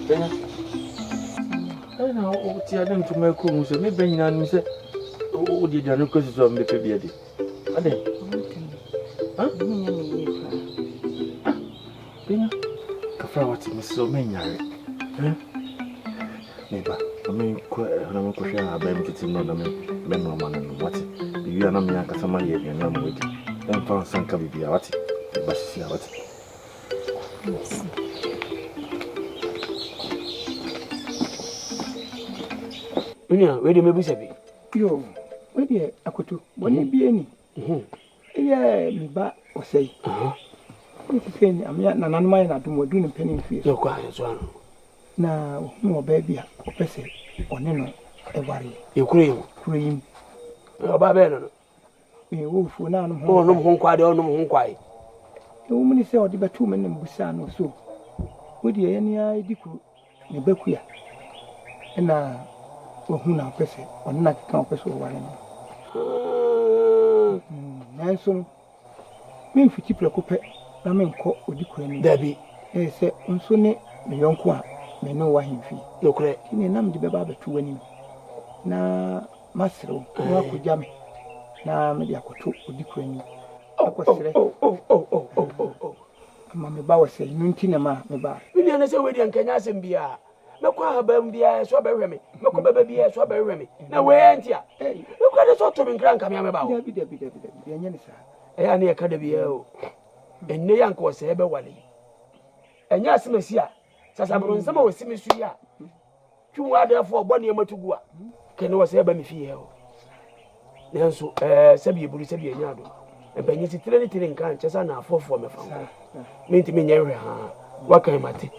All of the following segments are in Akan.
Bɛnya. Ɛna wote ade ntoma akuro mu sɛ mebɛ nyinaa nim sɛ wode aduane kɔ si so a mebɛpɛ bi adi. Adɛn? Bɛnya. Kafra wate mesrɛ wo mɛnyare. Meba. Ma menkɔ ɛhɔ na menkɔhwɛ ahaban bi tete no na mɛnoa ma no nom wate. Mewie a na me ankasa mayɛ aduane ama wadi. Ɛmfa nsa nka biribiara wate. Meba sisi a wate. Me nua, wei deɛ mɛbisa bi. Yo, wei deɛ akoto, bɔne mhm. bi ani. Mhm. Ɛyɛ me ba ɔsɛe. Ne te sɛ nyame nananom ayɛ n'adom wadu ne mpɛne mfie so. Na ɔhunu ɔbaa bi a ɔpɛ sɛ ɔne no wareɛ. Yɛ kuro yi mu. Kuro yi mu. Ɔbaa bɛyɛ no no. Ɛwɔ fufuo na anom ho. Ɔnom ho nkwa deɛ ɔnom ho nkwa yi. Ɛwɔ mu ne sɛ ɔde bɛtoo me nam busaa no so. Wo deɛ yɛne ara di kuro. Ne ba kua ɛna wahu na ɔpɛ sɛ ɔne no akeka ɔpɛ sɛ ɔware no. Nanso no Memfiti prɛko pɛ na menkɔ odikɔ anim. Dabi. Ɛyɛ sɛ wo nso ne me yɔnko a me ne wo wɔ ahemfie. Nokorɛ. Nti neɛ na mede bɛba abɛto w'anim na masrɛ wo na woakɔgya me na mede akɔto odikɔ anim akɔsrɛ ama me ba wɔ sɛ ɛno nti na ma mebaa. Me nua no sɛ wei deɛ nka ɛnyɛ asɛm biara. Mɛkɔ ahaban biara ɛso abɛhwɛ me. Mɛkɔ bɛbɛ biara ɛso abɛhwɛ me. Na wei nti a. Mekura de sɛ ɔto me nkra nka me amɛba hɔ. Dabi dabi dabi dabi ɛnyɛ ne saa. Ɛyɛ a ne yɛka da biara o. Ɛnnɛ yi anka ɔsɛɛ bɛwale yi. Ɛnyɛ asɛm asi a sasaboro nsɛm a wɔsi me so yi a twe mu adɛɛfoɔ ɔbɔ nneɛma to gu a kɛne ɔsɛɛ ba me fie hɔ. Nanso ɛɛ sɛbi eburu sɛbi ɛnyɛ ado. Mpanyin si tire ne tire nka nkyɛ sɛ anaafoɔfoɔ mɛfa nkɔ. Mentumi nyɛ nhwɛ haa. Wakan mate.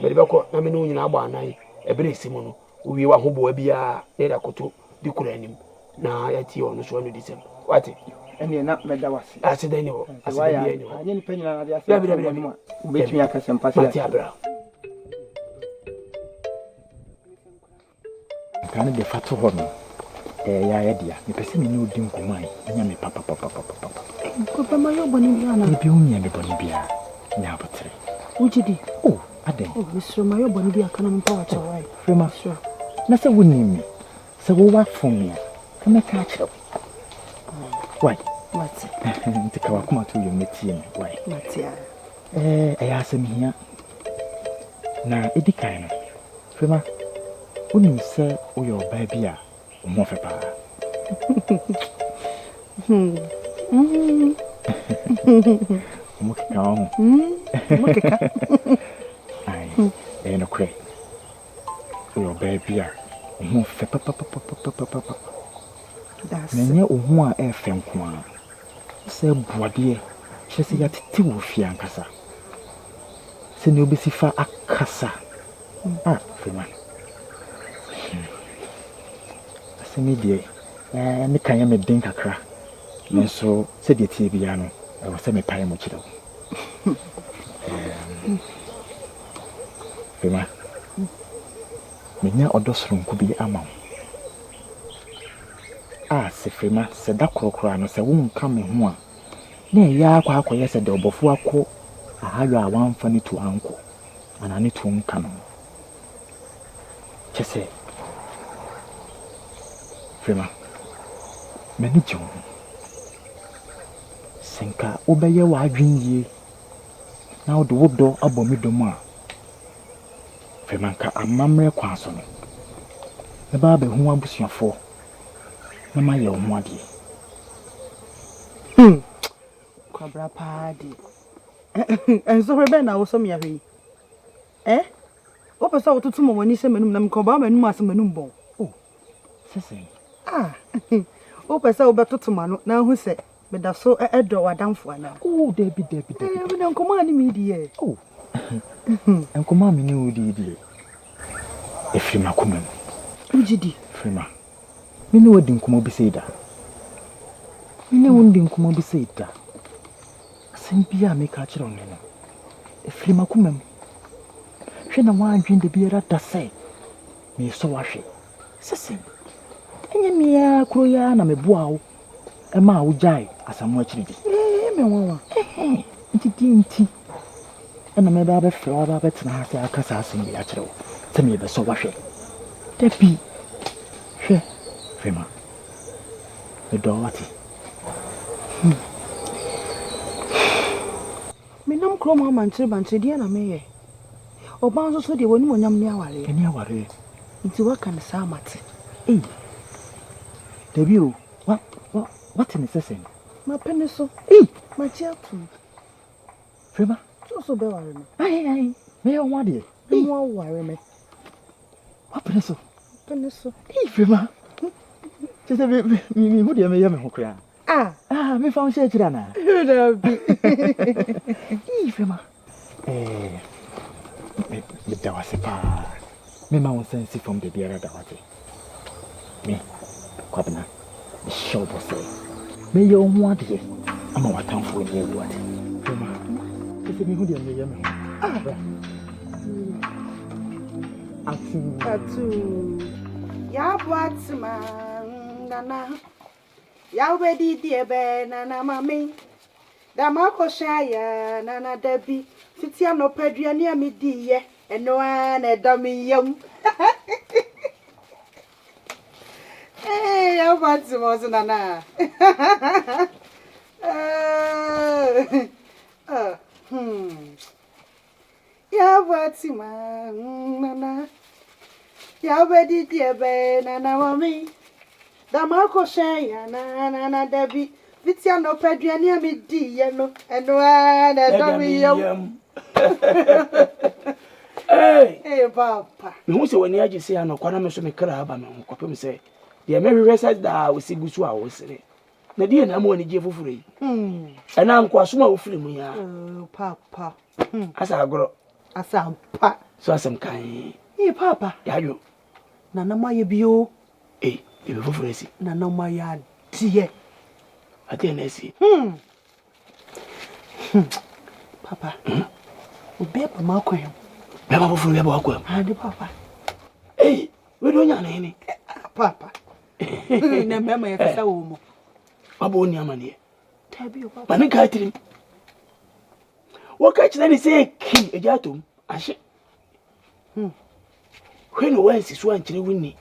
Mede bɛkɔ na me ne wo nyinaa abɔ anan ɛberɛ ɛsi mu no. Wowie w'ahoboa biara na yɛde akoto de kura anim na yɛatie ɔno so anodisɛm. Wate? Ɛnneɛ na mɛda wo ase. Aseda nni hɔ. Aseda biara nni hɔ. Anyɛ nipa nyinaa na ade ase. Dabi dabi dabi. Wobɛtumi aka sɛ mpa sɛ. Mate abira. Nkra no deɛ fa to hɔ no. Ɛyɛ yɛ ayɛ dea. Mepɛ sɛ me ne wo di nkɔmmɔ a ɛnya me papapapapapa. Papa mayɛ wo bɔne biara anaa? Dabi wonyɛɛ me bɔne biara. Nya aboterɛ. Wogye di? Oh, adɛn? Oh, mesrɛ wo, mayɛ wo bɔne bi a ka na mempa wo akyɛw, wai? Frema, na sɛ wonim me, sɛ wowafom me a, ka mɛka akyerɛ wo. Wai? Mate. Nti ka w'akoma to yam na tie me, wai? Mate a. Ɛɛ, ɛyɛ asɛm hia. Na edi kan no, Frema, wonim sɛ woyɛ ɔbaa bi a Wo ho ɔfɛ paa. Ɔmo keka wo ho. Ɔmo keka. Ae, ɛyɛ nokorɛ. Woyɛ ɔbaa bi a wo ho ɔfɛ papapapapapapa. Na ɛnyɛ wo ho a ɛyɛ fɛ nko ara. Wo sɛ bu adeɛ, kyerɛ sɛ yɛatete wo fie ankasa. Sɛnea wobɛsi fa akasa. Ah, Freeman. Hmm. Asɛm yi deɛ, eh, ne ka yɛ me den kakra. Nanso, sɛdeɛ ɛteɛ biara no, ɛwɔ sɛ mepae mu kyerɛ wo. Eh, Freeman, menya ɔdɔ soronko bi ama wo. A, sɛ Freeman, sɛ da koro koraa no, sɛ wonka me ho a, na ɛyɛ ara kɔ akɔyɛ sɛ deɛ ɔbɔfoɔ akɔ ahayɔ a wamfa ne tuo ankɔ. anaa ne tuo nka no ho. Kyɛ sɛ, Frema, m'ani gye wo ho. Sɛ nka wobɛyɛ w'adwene yie na wode wo dɔ abɔ me dɔ mu a, Frema, nka amammerɛ kwan so no, mɛba abɛhu w'abusuafoɔ na mayɛ wo ho adeɛ. Hmm, kwabra paa deɛ. Nsɔhwɛ bɛn na wosɔ me ahwɛ yi? Eh? Wopɛ sɛ wototo ma w'ani hyɛ m'anum na mekɔbaa m'anum ase m'anum bɔn. Oh, sɛ sɛn? Ah, wopɛ sɛ wobɛtoto m'ano na ahu sɛ meda so dɔ w'adamfo anaa? Oh, dabi, dabi, dabi. Eh, na nkɔmmɔ a ne me di yɛ. Oh, nkɔmmɔ a me ne wo di deɛ, ɛfiri m'akoma mu. Wogye di? Frema, me ne wo adi nkɔmmɔ bi sei da. Me ne wo ndi nkɔmmɔ bi sei da. Asɛm biara a meka akyerɛ wo nnɛ no, ɛfiri m'akoma mu. Hwɛ na woandwene da biara da sɛ meresɔ wo ahwɛ. Sɛ sɛn? Ɛnyɛ me ara koro yi ara na meboaa wo maa wogyae Asamoah akyiri di. Ɛyɛ me nwanwa. Ɛhɛn, nti deɛn nti? Ɛna mɛba abɛfrɛ wo aba abɛtena ha sɛ aka saa asɛm wei akyerɛ wo sɛ merebɛsɔ wo ahwɛ. Dabi! Hwɛ, Rema, medɔ wo wate. Hmm. Menam kurom ha mankyere bankyere, deɛn na meyɛ? Ɔbaa nso so deɛ, w'animuonyam ne awareɛ. Ɛne awareɛ. Nti woaka no saa mate. Ei, dabi o, wa, wa, wate ne sɛ sɛn? Mapene so. Ei! Magye atom. Frema. So so bɛware me? Ae, ae, mɛyɛ wo ho adeɛ. Ei! Mo aware me. Wapene so. Mapene so. Ei, Frema. Kyerɛ sɛ me, me, me, mehu deɛ meyɛ me ho koraa. Ah! Ah, memfa wo nhyɛ akyiri anaa? Dabi. Ei, Frema. Eh, me, meda wo ase paa. Memma wo nsa nsi fam da biara da, wate? Me, Kwabena, mehyɛ wo bɔ sɛ mɛyɛ wo ho adeɛ ama w'atamfoɔ ani awu ate. Rema, kyɛ sɛ mehu deɛ meyɛ me ho. Ah, bra. Atuu. Atuu. Yɛabo atema nana. Yɛawobɛdidi ɛbɛ nana mame. Da makɔhyɛ aya nana dabi. Fiti anɔpa aduane a mediiɛ Ɛno ara na ɛda me yam. Hey, afa nti mo so nana. Oh, hmm. Ya Fatima, nana. Ya bedidi ebe nana mami. Da makɔhyɛ ya na na na dabi. Fiti anɔpa aduane a mediiɛ no, ɛno ara na ɛda me yam. Hey! Hey, papa. Mehu sɛ w'ani agye sɛ anɔkwa na me nso me kra aba me ho kɔpem sɛ deɛ mehwehwɛ sɛ daa wosi gu so a wosere. Na deɛ na ama w'anigyeɛ foforɔ yi. Ɛna nkoasom a wofiri mu yi a. Oh, papa. Asa agorɔ. Asa ampa. So asɛm kan. Hey, papa. Yadwo. Nana moayɛ bi o. Ei, biribi foforɔ asi. Nana moayɛ adeɛ. Adeɛ na asi. Hmm. Hmm. Papa. Hmm? Obi aba m'akwan mu. Bɛma foforɔ bi aba w'akwan mu. Ade papa. Ei, wei de onya ne hene. Eh, ah, papa. Na mmarima yɛ sɛ wɔ mu. Wabɔ wo ni amaneɛ. Dabi o papa. Ma ne nka tirim. Wɔka kyerɛ ne sɛ kim agya atom ahye. Hmm. Hwɛ na woansi so ankyerɛ wo nni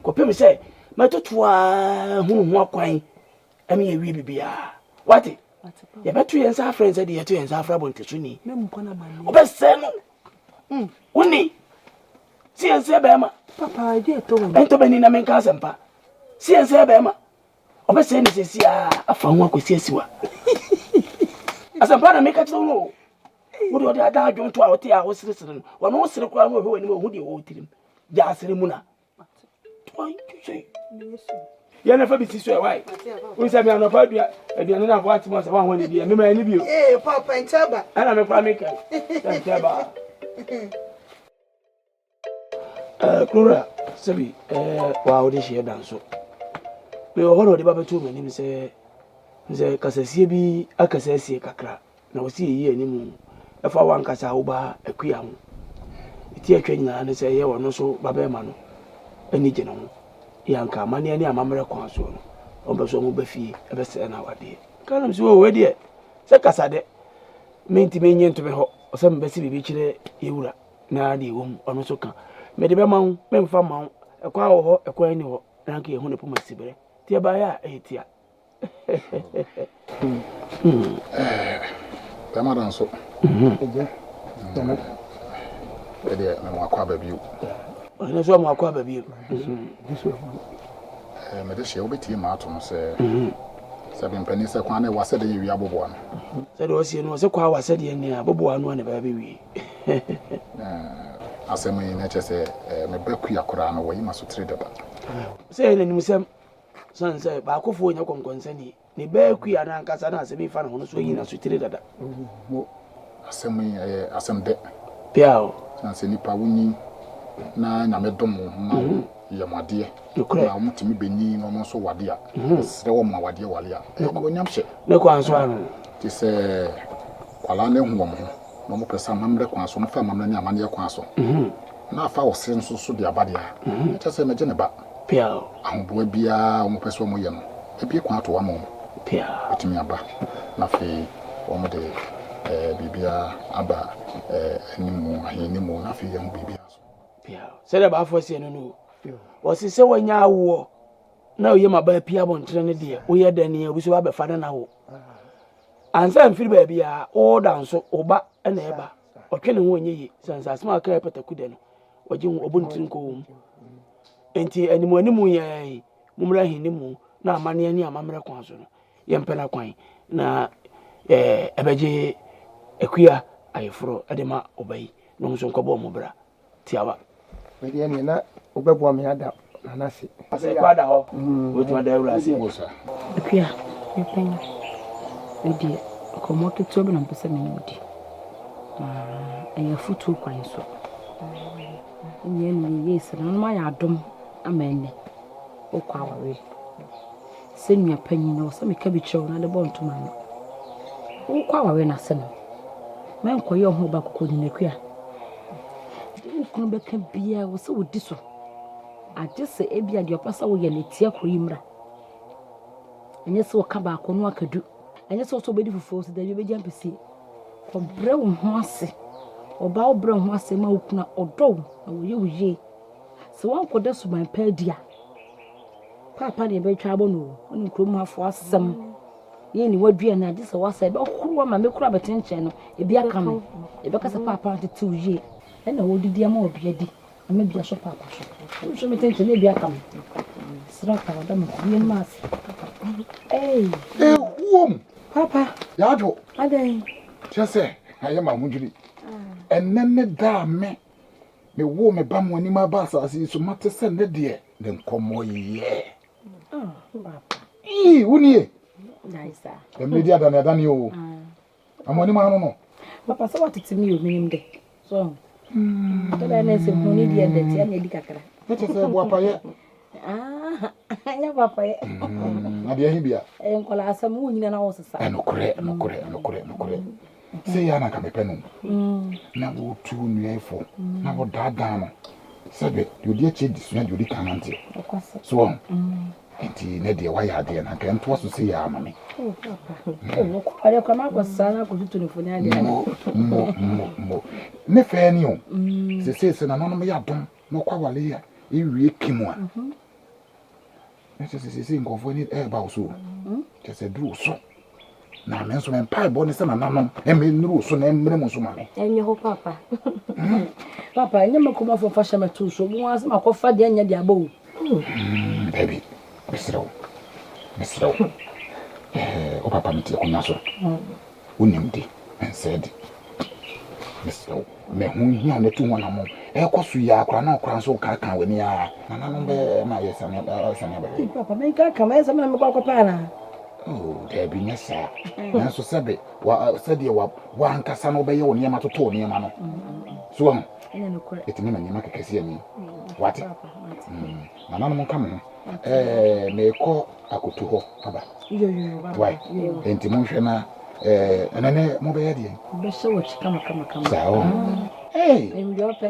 kɔpem sɛ mɛtoto ara hunu ho akwan ɛne yɛwie biribiara. Wate? Yɛbɛto yɛn nsa afrɛ sɛ deɛ yɛto yɛn nsa afrɛ abɔntesoni. Wobɛsɛe no. Hmm. Wonni. Si yɛn sɛ bɛrima. Papa, ɛdi ɛtɔ wɔ. Ɛntɔ bɛni na menka asɛmpa. Si yɛn sɛ bɛrima. Ɔbɛsɛe no sɛsi a afa ho akɔsi asiwa. Asɛmpa na meka kyerɛ wo no o. Wode ɔde ada adwonto a ɔte a woseresere no, ɔno wosere koraa no ɔhwɛ w'anim ɔhu deɛ ɔwɔ tirim. Gya asere mu na. Yɛn nafa bi si so ɛ wae. Wo sɛ me anɔpa adua aduane na aboa atema sɛ wanho ne deɛ mema ani bio. Ee papa nkyɛ ba. Ɛna me koraa meka sɛ nkyɛ ba. Kurowura, sɛbi wa wode hyeɛ da nso. Mewɔ hɔ na ɔde ba bɛtoo m'anim sɛ sɛ kasasie bi akasa asie kakra na wɔsi yɛyi anim ɛfa w'ankasa wo ba akua ho. Ɛti atwa nyinaa ne sɛ ɛyɛ ɔno nso babarima no ani gye ne ho. Yɛ anka amanneɛ ne amammerɛ kwan soɔ no, wɔmpɛ sɛ wɔba fie ɛbɛsɛe no awadeɛ. Ka nom sɛ o wei deɛ sɛ kasa dɛ mentumi nye nto me hɔ sɛ mebɛsi biribi kyerɛ yɛwura. Na deɛ ɛwɔ mu, ɔno nso ka, Mede bɛma wo, memfa mma wo, ɛkwan wɔ hɔ, ɛkwan nni hɔ, na anka yɛhu ne poma siberɛ. Nti ɛbaeɛ a, ɛyɛ tia. Bɛrima da nso. Ɛdeɛ mema akɔ aba bio. Ɔhene nso ama akɔ aba bio. Mede hyɛ wobɛtie ma ato no sɛ sɛ bempani sɛ kwan na ɛwa sɛdeɛ yɛwie aboboa no. Sɛdeɛ ɔsie no ɔsɛ kwan wa sɛdeɛ nea aboboa no a na ɛbɛba bɛwie. Na asɛm yi na kyerɛ sɛ eh, me ba kua koraa no wɔyi m'asotire dada. Sɛ yɛ n'animsɛm sane sɛ baakofoɔ nyɛ kɔnkɔnsani ne ba kua no ankasa na asɛm yi fa ne ho no so ayi n'asotire dada. Asɛm yi ɛyɛ asɛm dɛ. Pia o. Sane sɛ nipa wonyin na nyame dom wo ma wo mhm. yɛ mo adeɛ na wɔn tumi bɛnyin na wɔn nso wade a mhm. ɛsrɛ wɔn awadeɛ wale a ɛyɛ animuonyam hyɛ. Ne kwan so ano. Te sɛ Nkwadaa no ahu wɔn ho na wɔpɛ sɛ amammerɛ kwan so, wɔfa amammerɛ ne amanneɛ kwan so na afa ɔse nso so de aba deɛ a, na kyerɛ sɛ megye ne ba. Ahoboa biara a wɔpɛ sɛ wɔyɛ no, mabue kwan ato hɔ ama wɔn. Bɛtumi aba na afei wɔde biribiara aba animu, ahenimu, na afei yɛahu biribiara so. Sɛdeɛ baafoɔ seɛ no no o. Wɔse sɛ wanya awoɔ na oyɛ ma baa pia abɔntene no deɛ woyɛ dɛn ne obi so abɛfa no na wo. Ansa mfiri baabi a woda nso wo ba na ɛba. Ɔtwe ne ho ɔnyɛ yie. Sɛ nsasem a aka pataku dɛ no wɔgye ho ɔbɔ ne tiri nkɔ wɔ mu. Enti animu animu yɛn mommra ahenni mu na amanneɛ ne amammerɛ kwan so no yɛmpɛ no kwan na ɛbɛgye akua ayeforɔ de ma ɔba yi na ɔmo nso nkɔbɔ ɔmo bra tiawa. Medeɛ neɛ na wobɛboa me ada Nana ase. Asɛ kɔ ada hɔ wobɛtumi ada awura ase. Akua, me panyin, me deɛ nkɔmmɔ ketewa bi na mepɛ sɛ me ne wo di. Na ɛyɛ afotuo kwan so. Nyɛ ne yie sɛ nananom ayɛ adom ama ɛnnɛ wokɔ awareɛ. Sɛ nua panyin ɛwɔ sɛ meka bi kyerɛ wo na de bɔ ntoma ano. Wokɔ awareɛ no ase no, mɛnkɔyɛ wo ho ɔba kɔkɔnyini Akua. Deɛ wo kunu bɛka biara ɛwɔ sɛ wodi so. Agye sɛ ebia deɛ ɔpɛ sɛ woyɛ no ɛtia kuro yi mmara. Ɛnyɛ sɛ ɔka baako no aka du. Ɛnyɛ sɛ ɔsɛ ɔbɛdi fufuo sɛ dabi ɔbɛdi ampesie. Kɔbrɛ wo ho ase. Ɔbaa wobrɛ wo ho ase ma wo kunu a ɔdɔ wo na wɔyɛ wo yie. Sɛ woankɔda suban pa adi a, paapa deɛ ɛbɛtwa abɔ no o. Wo ne kurom hafoɔ asɛm. Yɛ ne waduane agye sɛ woasɛ ɛbɛhoro ama me kora bɛkyenkyɛn no ebi aka me. Ɛbɛka sɛ paapa antete wo yie. Ɛna wɔdidi ama obi adi. Na me bia so paapa so. Wo nso me tenten na ebi aka me. Sra pa wada me kuro no ase. Hey. Ewom. Papa. Yadwo. Adan. Kyerɛ sɛ ayɛ ma ahodwiri. Ɛnɛ ne da a me me wo me ba mo anim aba asase yi so mate sɛ ne deɛ ne nkɔmmɔ yɛ. Ah, papa. Ii, wo nie. Ɛmmerɛ di adane adane o. Ama anim ano no. Papa sɛ watete me o menim de. So. Tɔda na sɛ hu ne deɛ dɛ tia na edi kakra. Ne kyɛ sɛ boapayɛ. Ah, nyɛ boapayɛ. Na deɛ ɛhe bia. Ɛyɛ nkɔla asɛm wo nyina na wo sesa. Ɛnokorɛ, ɛnokorɛ, ɛnokorɛ, ɛnokorɛ. Sɛ yɛ na nka mepɛ no. Na wotu nua fo, na wodaadaa no. Sɛbe deɛ odi akyire de sua deɛ odi kan nante. So wɔn. Nti ne deɛ wayɛ adeɛ na nka ɛntoa so sei ara ma me. Oh papa. Oh ɔkɔ ɔde kɔ ma akɔ saa na akɔtutu ne fo ne adeɛ. Mo mo mo mo. Ne fɛɛ ni o. Sese sɛ nananom yɛ adom na ɔkɔ awale a ewie kim a. Na kyerɛ sɛ sese nkurɔfoɔ ani ɛreba wo so o. Kyerɛ sɛ duru wo so. Na me nso me mpaebɔ ne sɛ nananom mmɛnuru wo so na ɛmmrɛ mu nso ma me. Ɛnyɛ hɔ papa. Papa ɛnyɛ me kɔmafo fa hyɛ me to so. Mo asɛm akɔfa deɛ nyɛ deɛ abɔ o. Hmm, dabi, mesrɛ wo, mesrɛ wo. Eh, wo papa mete akonnwa so. Wonim di, mensɛe di. Mesrɛ wo, me ho hia na tu ho anammɔn. Ɛkɔ so yi ara koraa na ɔkora nso wokaaka w'ani ara. Nananom bɛyɛ ma yɛ sane sane abɛhwɛ. Papa, menkaaka ma ɛsɛ me na mekɔ akɔpɛ anaa? Oh, dabi, nyɛ saa. Nanso sɛbe, wa, sɛdeɛ wa, w'ankasa no wobɛyɛ wo nneɛma toto wo nneɛma no. So wahu? Ɛtumi ma nneɛma kɛkɛ si ani. Wate? Nananom nka mo ho. Ɛɛ, merekɔ akoto hɔ aba. Wai, enti monhwɛ na ɛɛ, ɛnɛ nɛ mobɛyɛ deɛ? Bɛhyɛ wɔ akyi kama kama kama. Saa o. Hey! Ɛmu deɛ ɔpɛ.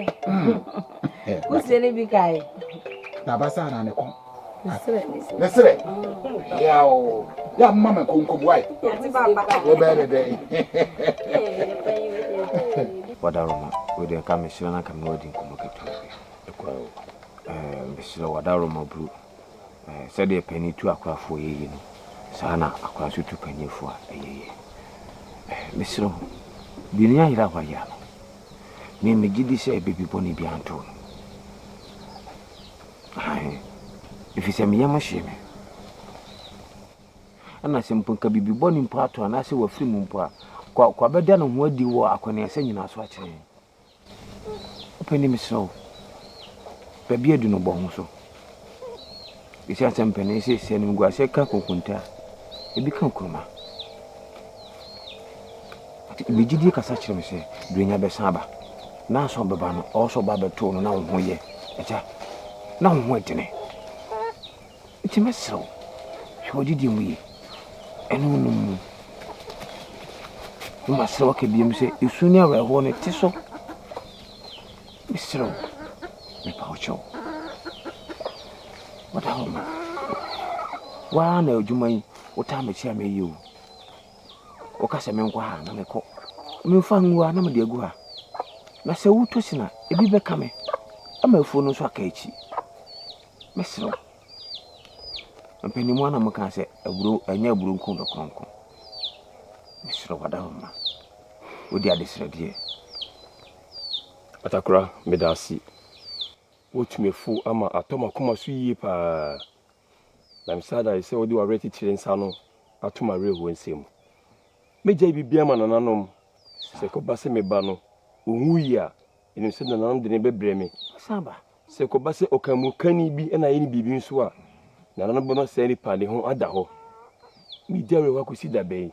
Wosie ne bi kae. Na abasa na ne kɔn. Ne serɛ. Yaw. Ya mma me nkonkom wai. Wobɛyɛ ne dɛn? Wadaroma, wei deɛ nka mesrɛ na nka me wadi nkɔmmɔ ketewa bi. Ɛɛ mesrɛ wadaroma buru. Ɛɛ sɛdeɛ panin tu akorafoɔ yɛ yie no, saa na akora nso tu paninfoɔ a ɛyɛ yie. Ɛɛ mesrɛ wo, deɛ ni ayera a wayera no, me megye di sɛ biribi bɔne biara ntoo no. Aane, ɛfiri sɛ me yam hyee me. Ɛna sɛ mpo nka biribi bɔne mpo ato anaasɛ wafiri mu mpo a, kwa kwa bɛda ne ho adi wɔ akɔneasa nyinaa so akyerɛ yɛn. Ɔpanin mesrɛ wo, baabi adu no bɔ ho so. Ɛsiane sɛ mpanin sɛ sɛ animguaseɛ ka konkonte a, ebi ka nkuruma. Nti me gyidie kasa kyerɛ me sɛ Duanya bɛsan aba. Na sɛ ɔbɛba no, ɔwɔ sɛ ɔba abɛto no na wo ho yɛ, agya, na wo ho ɛdene. Nti mɛsrɛ wo, hwɛ w'adidie mu yie, ɛne wo nom mu. Na masrɛ wo aka biom sɛ, esu ne awerɛhoɔ no te so. Mesrɛ wo, mepa wo kyɛw. Wɔda hɔ ma. Waa na adwuma yi, wotaa m'akyi a mɛyɛ o. Woka sɛ menkɔ ha a, na mekɔ. Memfa ngu ha na mede agu ha. Na sɛ wotɔ sin a, ebi bɛka me ama afuo no nso aka akyi. Mɛsrɛ wo. Mpanin mu na mokaa sɛ aburo ɛnyɛ aburo nko dɔ kronkron. Mesrɛ wo adaworoma. Wodi adesrɛdeɛ. Atakora, meda ase. Woatu me fo ama atɔ m'akoma so yie paa. Na mesan da ase sɛ wode w'awerɛkyekyerɛ nsa no ato m'awerɛhoɔ nsam. Mɛgyae biribiara ma nananom. Sɛ ɛkɔba sɛ me ba no, ɔnwui a, menim sɛ nananom de no bɛbrɛ me. Sɛ ɛkɔba sɛ ɔkanmukani bi na ayɛ no biribi nso a, nananom bɛma saa nipa ne ho ada hɔ. Medi awerɛhoɔ akɔsi da bɛn?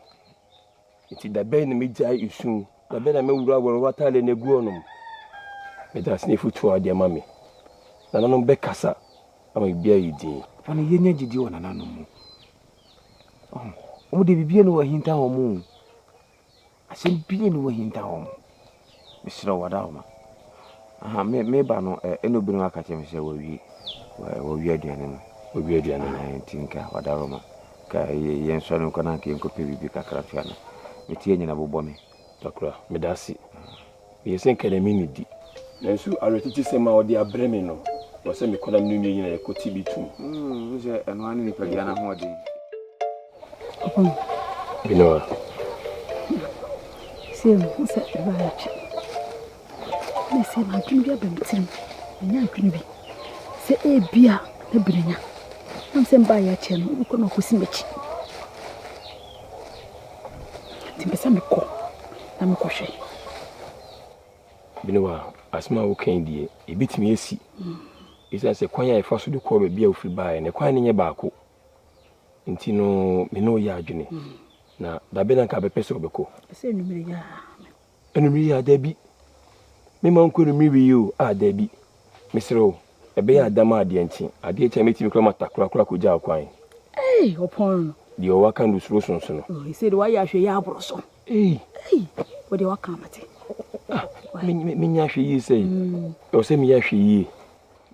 Nti da bɛn na mɛgyae esu? Da bɛn na mɛwura awerɛhoɔ atadeɛ no agu hɔnom? Meda ase ne afotuo a wode ama me. Nananom bɛkasa ama biribiara ayɛ din. Fa no yɛnya gyidie wɔ nananom mu. Wɔn deɛ biribiara ni wɔ ahinta wɔn o. Asɛm biara ni wɔ ahinta wɔn. Mesrɛ wo adaworoma. Aha, me meba no ɛna obi no aka kyerɛ me sɛ wɔawie wɔawie aduane no. Wɔawie aduane no. Nti nka adaworoma. Ka yɛn sɔre nkɔ na nka yɛnkɔpɛ biribi kakra to ana. Me ti anyina bobɔ me. Takora, meda ase. Meyɛ sɛ nka na mennidi. Nanso awerɛkyekyesɛm a ɔde abrɛ me no, ɛwɔ sɛ mekɔ na me ne no nyinaa yɛkɔte bi tom. Wohu sɛ ɛno ara ne nipadua no ahoɔden. Benoa. Sɛ mehu sɛ ɛbaa atwa. Na sɛ m'adwene bi aba me tirim. Menya adwene bi sɛ ebia na Birenya. Nam sɛ mbaa yɛ akyɛ no, wobɛkɔ na ɔkɔsi m'akyi. Nti mpɛ sɛ mekɔ na mekɔhwɛ. Benoa, asɛm a woka yi deɛ, ebɛtumi asi. Ɛsiane sɛ kwan a yɛfa so de kɔɔ baabi a wofiri baeɛ no, kwan no nyɛ baako. Nti no, me ne wo yɛ adwene. Na dabe na nka bɛpɛ sɛ wobɛkɔ? Sɛ anwummerɛ yi a. Anwummerɛ yi a, dabi. Mema nkɔ anwummerɛ yi o, a dabi. Mesrɛ wo, ɛbɛyɛ adam a adeɛ nkye. Adeɛ kye a mɛtumi koraa ma takora koraa kɔgya wo kwan. Ei, ɔpɔn no. Deɛ ɔwɔ aka no suro sonsono. Oh, ɛsɛ de wayɛ ahwɛ yɛ aborɔ so. Ei. Ei, wo deɛ waka amate. Ah, menya ahwɛ yie sɛ. Ɛwɔ sɛ meyɛ ahwɛ yie.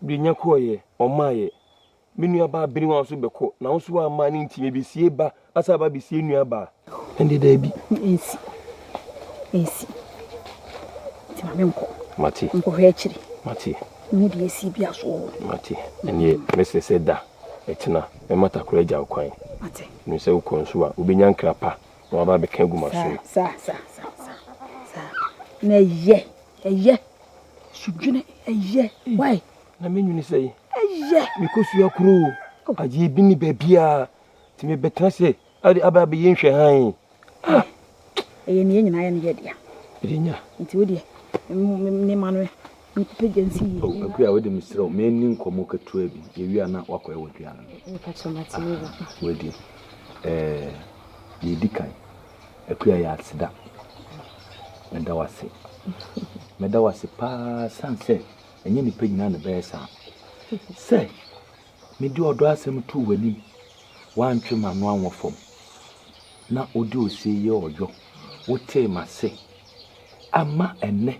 Birenya kɔɔyɛ, ɔmaayɛ. Me nuabaa berewa nso bɛkɔ, na wo nso woamma no nti mebesie ba asa aba besie nuabaa. Ɛnde daabi. Ɛnsi. Ɛnsi. Nti ma menkɔ. Mate. Nkɔhwɛ akyiri. Mate. Mehu deɛ ɛsi bi aso wɔ hɔ. Mate. Ɛneɛ mɛsrɛ sɛ da ɛkyena mɛma takora agya wo kwan. Mate. Menim sɛ wokɔ nso a wobɛnya nkra pa na waba abɛka agu m'asom. Saa, saa, saa, saa, saa. Na ɛyɛ, ɛyɛ. Sudwene, ɛyɛ. Why? Na menwene sɛ ɛyɛ. Mekɔsua kuro o. Agye bi ne baabiaa. Nti mebɛtena sɛ ade aba abɛyɛ nhwɛ hann. Ah! Ɛyɛ nea nyinaa yɛ no yɛ dea. Ɛde nya. Nti wo deɛ, ne ma no nkɔpɛ gya nsi yie. Oh, Akua, wo de mesrɛ wo, menni nkɔmmɔ ketewa bi. Yɛwie a na wakɔyɛ w'aduane no. Mepakyɛ mate me wura. Wadi. Ɛɛ, deɛ ɛdi kan, Akua yɛ aseda. Meda wo ase. Meda wo ase paa sane sɛ ɛnyɛ nnipa nyinaa na ɛbɛyɛ saa. Sɛ mede ɔdɔ asɛm too w'anim, woantwe m'ano anwɔ fam, na wode osie yɛ ɔyɔ, wotee m'ase ama ɛnnɛ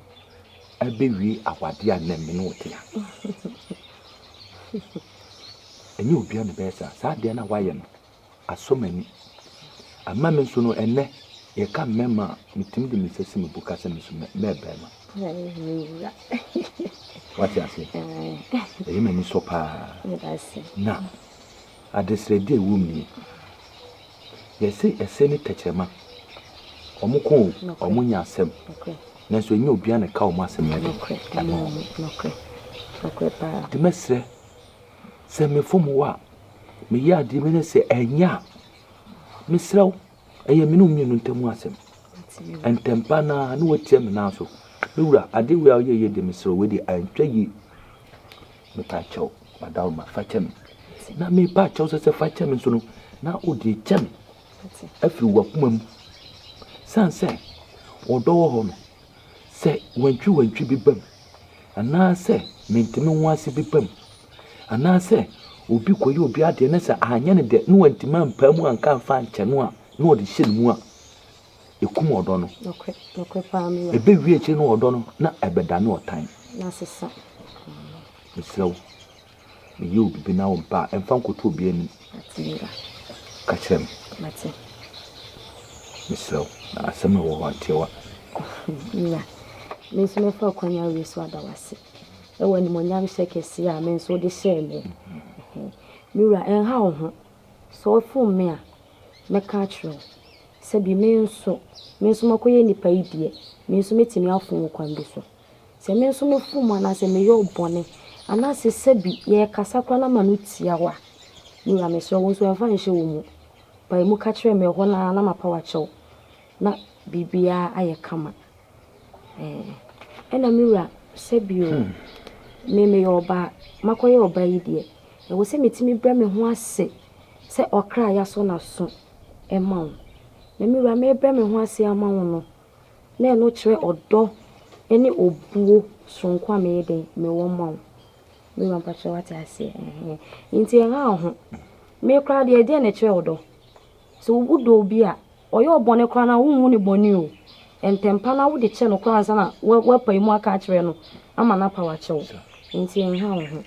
ɛbɛwie awadeɛ a nnɛ me ne wo te ha. Ɛnyɛ obiara na ɛbɛyɛ saa. Saa adeɛ no a woayɛ no, asɔ m'ani. Ama me nso no ɛnnɛ yɛka mmarima a metumi de me nsa si me bo ka sɛ me nso mɛyɛ barima. Wate aseɛ? Ɛyɛ m'ani sɔ paa. Na adesrɛdeɛ a ɛwɔ mu nie. Yɛse ɛsɛ ne tɛkyerɛma. Ɔmo ko o, ɔmo nya asɛm. Nanso ɛnyɛ obiara na ɛka ɔmo asɛm yɛ den. Ɛma ɔmo. Nti mɛsrɛ sɛ mefom wo a, meyɛ adeɛ bi ne sɛ ɛnyɛ a, mesrɛ wo, ɛyɛ me ne wo mmienu ntam asɛm. Ntɛmpa no ara na watia me nan so. Me wura, ade wei a woyɛ yɛ deɛ mesrɛ wo, wei deɛ antwa yie. Mepa kyɛw, madawoma, fa kyɛ me. Na mepa kyɛw sɛ sɛ fa kyɛ me nso no, na wode kyɛ me afiri w'akoma mu. Sane sɛ ɔdɔ wɔ hɔ no, sɛ wantwi wantwi bi bam, anaasɛ mentumi ho ase bi bam, anaasɛ obi kɔyɛ obi adeɛ na sɛ anyɛ no dɛ na wantumi ampaa mu anka amfa ankyɛ no a, na ɔde hyɛ ne mu a, ɛkum ɔdɔ no. Ɛbɛwie akyiri no ɔdɔ no na ɛbɛdane ɔtan. Mesrɛ wo, meyɛ wo biribi na wompɛ a, ɛmfa nkɔto obi anim. Ka kyerɛ me. Mesrɛ wo, na asɛm a ɛwɔ hɔ a tiawa. Wura, me nso mɛfa ɔkwan awie so ada wo ase ɛwɔ animuonyamhyɛ kɛseɛ a me nso wode hyɛɛ me. Me wura, ɛnha wo ho. Sɛ wofom me a, mɛka akyerɛ wo. Sɛbi me nso, me nso makɔyɛ nnipa yi deɛ, me nso mɛtumi afom wo kwan bi so. Sɛ me nso mefom wo anaasɛ meyɛ wo bɔne, anaasɛ sɛbi yɛrekasa koraa na m'ano tia wo a, me wura mesrɛ wo nso ɛmfa nhyɛ wo mu. Pae mu ka kyerɛ me ɛhɔ no ara na mapa wo akyɛ wo na biribiara ayɛ kama. Ɛɛ, ɛna me wura sɛbi o, me meyɛ ɔbaa, makɔyɛ ɔbaa yi deɛ, ɛwɔ sɛ metumi brɛ me ho ase sɛ ɔkra a yɛasɔ n'aso ma wo. Na me wura merebrɛ me ho ase ama wo no, na ɛno kyerɛ ɔdɔ ne obuo soronko a meyɛ dɛn, mewɔ ma wo. Me wura mpakyɛ wate aseɛ ɛhɛn. Nti ɛnha wo ho. Me koraa deɛ ɛdeɛn na ɛkyerɛ ɔdɔ? Sɛ wodɔ obi a, ɔyɛ wo bɔne koraa no a wonhu ne bɔne o. Ntɛmpa no ara wode kyɛ no koraa ansa na woapae mu aka akyerɛ no ama no apa wo akyɛ wo. Nti ɛnha wo ho.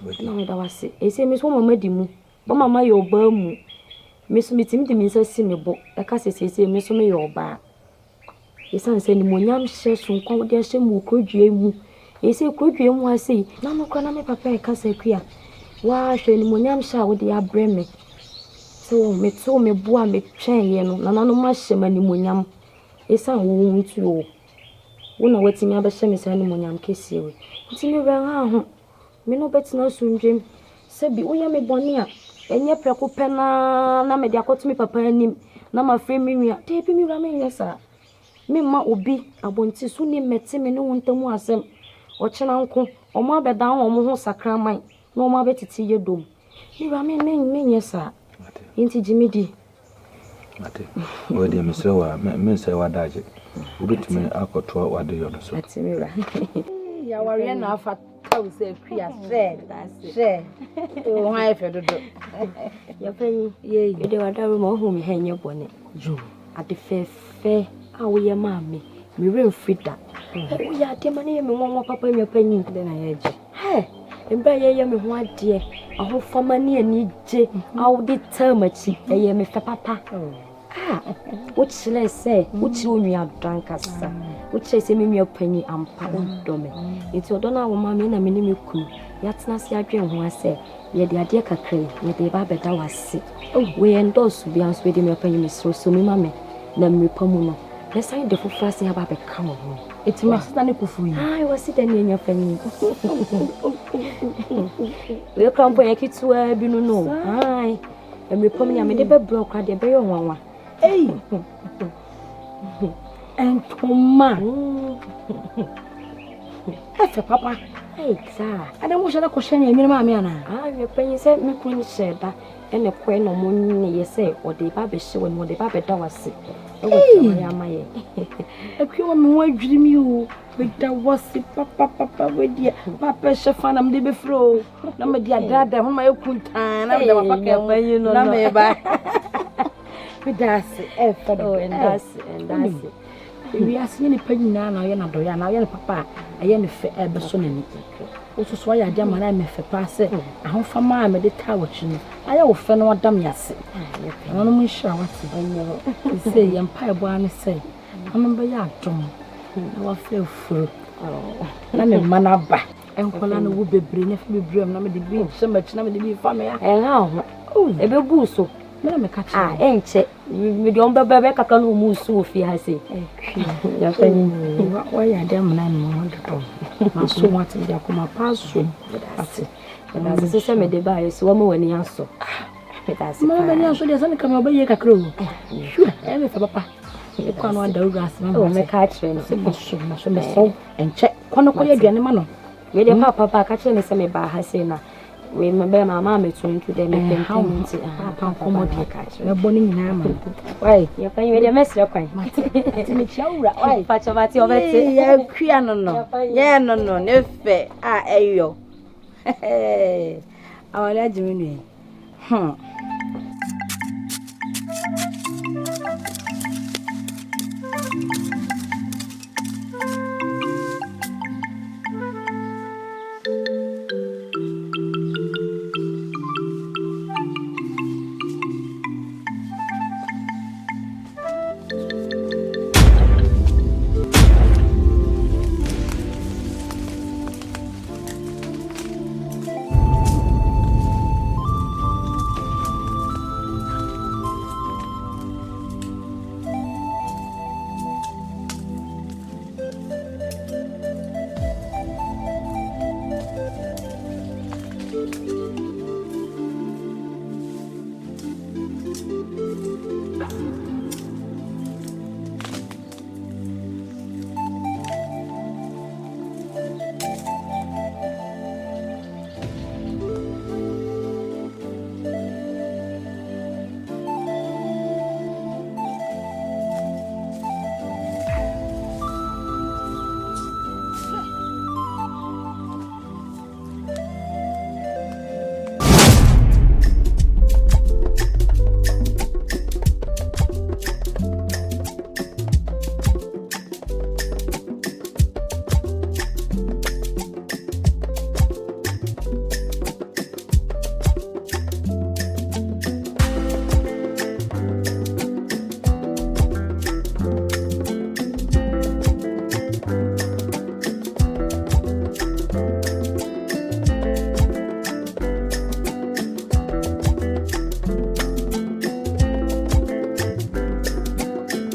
Ɛna meda wo ase. Ɛsei me nso woama madi mu. Woama mayɛ ɔbaa mu. Me nso metumi de me nsa si me bo ka sɛ seesei me nso meyɛ ɔbaa. Esiane sɛ animuonyamhyɛ soronko a wode ahyɛ me wɔ kurodua yi mu. Seesei kurodua yi mu ha sei, na no koraa na me papa reka sɛ Akua, woara hwɛ animuonyamhyɛ a wode abrɛ me. Sɛ wɔn metoo me bo a metwɛneeɛ no, nananom ahyɛ me animuonyam. Esiane wo nti o, wo na woatumi abɛhyɛ me saa animuonyam kɛseɛ wei. Nti me werɛ nhaa ho. Me ne wo bɛtena asomdwoeɛ mu. Sɛbi woyɛ me bɔne a, ɛnyɛ prɛko pɛ no ara na mede akɔto me papa anim na mafrɛ me nua. Dabi, me wura, menyɛ saa. Memma obi abɔnten so ni mmɛte me ne wo ntam asɛm. Ɔkyena nko, wɔabɛdan wɔn ho sakraman na wɔabɛtete yɛn dɔ mu. Me wura, me, me, menyɛ saa. Enti gye me di. Mate. Wei deɛ mesrɛ wo a, mensɛe w'adagye. Wobɛtumi akɔtoa w'adeyɔ no so. Mate, me wura. Awareɛ na afa wo sɛ akua hwɛ hwɛ wo ho ayɛ fɛ dodo. Yɛpɛ yi, mede w'adaworo ma wohu me ha nyɛ bɔne. Ade fɛfɛ a woyɛ maa me, me werɛ mfiri da. Woyɛ adeɛ ma no yɛ me nwanwa papa nua panyin. Dɛn na yɛgye? Hɛ! Mmerɛ a yɛyɛ me ho adeɛ, ahofama ne anigye a wode taa m'akyi, ɛyɛ me fɛ papa. Ah, wokyerɛ sɛ wokyerɛ onua dɔ ankasa. Wokyerɛ sɛ me nua panyin ampa wodɔ me. Nti ɔdɔ no a woma me na me ne me kunu yɛatena ase adwen ho asɛ yɛde adeɛ kakra yi yɛde reba abɛda wo ase. Wei ɛndɔɔso biara nso wei deɛ me nua panyin mesrɛ wo sɔ mu ma me na mmerɛ pa mu no mɛsan de foforɔ asan aba abɛka wo ho. Eti maseda ne kofo yi. Ai waseda ne anya panyin. Wei kora mpo yɛ ketewa bi no no. Ai mmerɛ pa mu nea mede bɛbrɛ wo koraa deɛ ɛbɛyɛ nwanwa. Ei ntoma. Ɛfɛ papa. Ei saa. Ɛna mo hyɛ da kɔhyɛ ne nwene maame anaa? Ah mmerɛ panyin sɛ me kunu ne hyɛ da ɛna kɔɛ na ɔmo ne yɛ sɛ ɔde ba abɛhyɛ wɔ ne ɔde ba abɛda wase. Ɛwɔ deɛ wayɛ ama yɛ. Akua ma me ho adwiri mi o. Meda wase papapapa wei deɛ papa hyɛ fa na mede bɛfiri o. Na mede adaadaa ho ma yɛ kuntaa na mede papa ka mu na meba. Meda ase ɛfɛ dodo. Ɛnda ase ɛnda ase. Ewiase nyɛ nipa nyinaa na ɔyɛ n'adɔyɛ anaa ɔyɛ no papa a ɛyɛ ne fɛ ɛbɛsɔ n'ani. Wo nso so woayɛ adeɛ ama no ayɛ me fɛ paa sɛ ahofama a mede taa w'akyi no ayɛ wo fɛ na wada me ase. Nananom nhyira wo ate. Seesei yɛn mpaebɔ ara ne sɛ nananom bɛyɛ adom na wafrɛ afuro na ne mma no aba. Nkwadaa no wo bebree na ɛfɛ bebree na mede bi hyɛ m'akyi na mede bi fa me ha. Ɛnha wo ho. Ɛbɛbu wo so. Me na meka kyerɛ wo. Ɛnkyɛ. Mede wɔn bɛba bɛkaka no wɔn nsu wɔ fie ha sei. Wayɛ adeɛ amena ne ho dodo. Maso ho ate mede akoma pa asom. Ate. Medase sɛ sɛ mede baeɛ so wama w'ani asɔ. Medase paa. Mama m'ani asɔ deɛ sɛ ne kama ɔbɛyɛ kakra o. Hwɛ ɛyɛ me fɛ papa. Ɛkɔ ano ada wura ase ma mate. Mɛka akyerɛ no. Sɛ maso maso mesɛw ɛnkyɛ. Kɔ no kɔyɛ aduane ma no. Wei deɛ paapa ba ka kyerɛ me sɛ mebaa ha sei na wei mebɛyɛ ma ama meto nto dɛ mepɛ ntɛm nti paapa nkɔmmɔ deɛ mɛbɔ ne nyinaa ma wai yɛfa yi wei deɛ mɛsrɛ kwan nti mekyia wura wai pakyɛ mate ɔbɛte yɛakua no no yɛɛ no no ne fɛ a ɛyɔ awale agye me nua hmm.